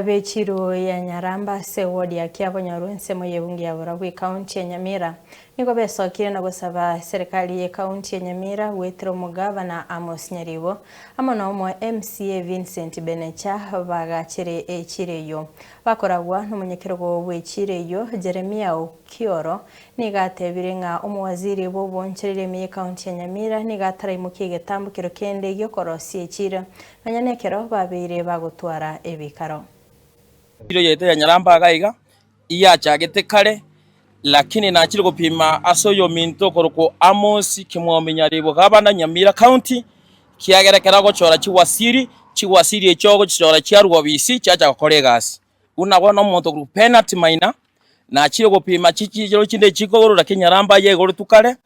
Ab'echiro ya Nyaramba ase eward ya Kiabonyoru ensemo y'ebunge ya Borabu ekaunti ya Nyamira nigo besokire na gosaba eserekari y'ekaunti ya Nyamira goetera omogavana Amos Nyaribo amo na omo MCA Vincent Benecha bagachere echiro eyio. Bakoragwa nomonyakerogo bw'echiro eyio Jeremia Okioro nigo atebire ng'a omowaziri bw'obonchoreria ime y'ekaunti ya Nyamira nigo ataraimokia egetambokero kende gi'okorosia echiro Nonya nekero babeire bagotwara ebikaro. Echiro yaito ya Nyaramba iga iga iyachagete kare, lakini nachire gopima ase oyominto okorokwa Amos Kimwombi Nyaribo gavana Nyamira County, kiagera ekero agochora chiwasiri, chiwasiri echio ogochichora chiarwa obisi chiacha gokora egasi. Buna bono omonto okorokwa Bernard Maina, nachire gopima chichiro chinde chikogorwa lakini Nyaramba eye egoretwe kare,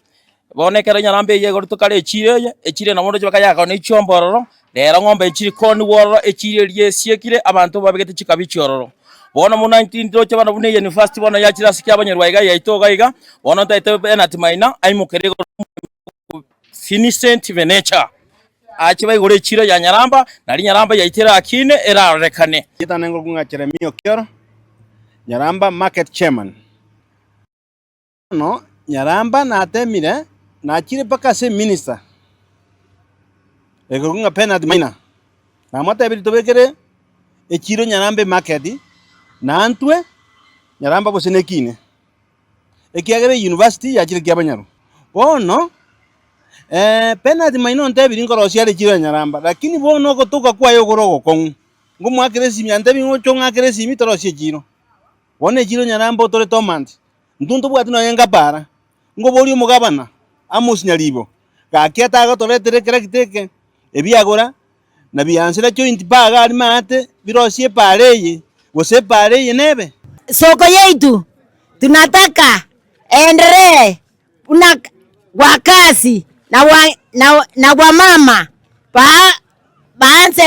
Bono ekero enyarambe eyio egoretwe kare echiro eye, echiro eye nabo ndoche bakayaka ne chiombe ororo, rero ng'ombe nchiri koonigwa ororo, echiro eria esiekire, abanto babegete chikabichi ororo. Bono buna intwe ntoche bono buna eyunifasiti bono yachire ase kiabanyerwa iga yaito iga iga, bono ntaete Bernard Maina aimokere igoro Vincent Venecha, ache baigore echiro ya Nyaramba, nario Nyaramba yaito erakine erarorekane. Erieta nengokwa ng'a Jeremia Okioro, Nyaramba Market Chairman. Bono Nyaramba natemire, nachire mpaka ase eminister, ekorokwa ng'a Bernard Maina, namotebirie tobekere echiro Nyaramba emarket, nantwe Nyaramba gose nekine, ekiagera eyunivasiti yachire kiabanyarwa. Bono Bernard Maina ontebirie nkorosia are echiro ya Nyaramba, lakini bono ogotoka kwaye okore ogokong'u, ngomoakera esimi antebi ng'a oche ong'akere esimi torosie echiro. Bono echiro Nyaramba otore dormant, Intwe ntobwati nonya ngapara, ngoboria omogabana Amos Nyaribo, gaki atagotoretera ekerakita eke, ebiagora, na biansera joint bar iga aria maate, birosie epaara eye, gose epaara eye nebe. Soko yaitu tunataka eendelee buna wakazi na wa na na wamama ba baanze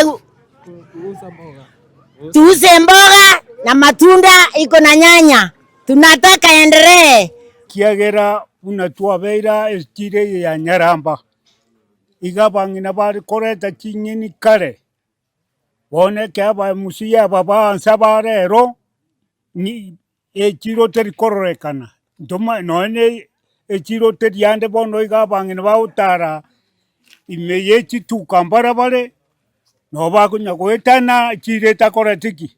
tuuze mboga na matunda iko na nyanya tunataka endelee. Ekiagera buna twabeire echiro eye ya Nyaramba, iga abang'ina bare koreta chinyeni kare, bono ekero abamusia aba baansa ba rero, Echiro teri kororekana, ntoma nonya ne echiro teri ande bono iga abang'ina bagotara ime ye chituka mbarabare, nabo bakonya goetana echiro etakoreti ki?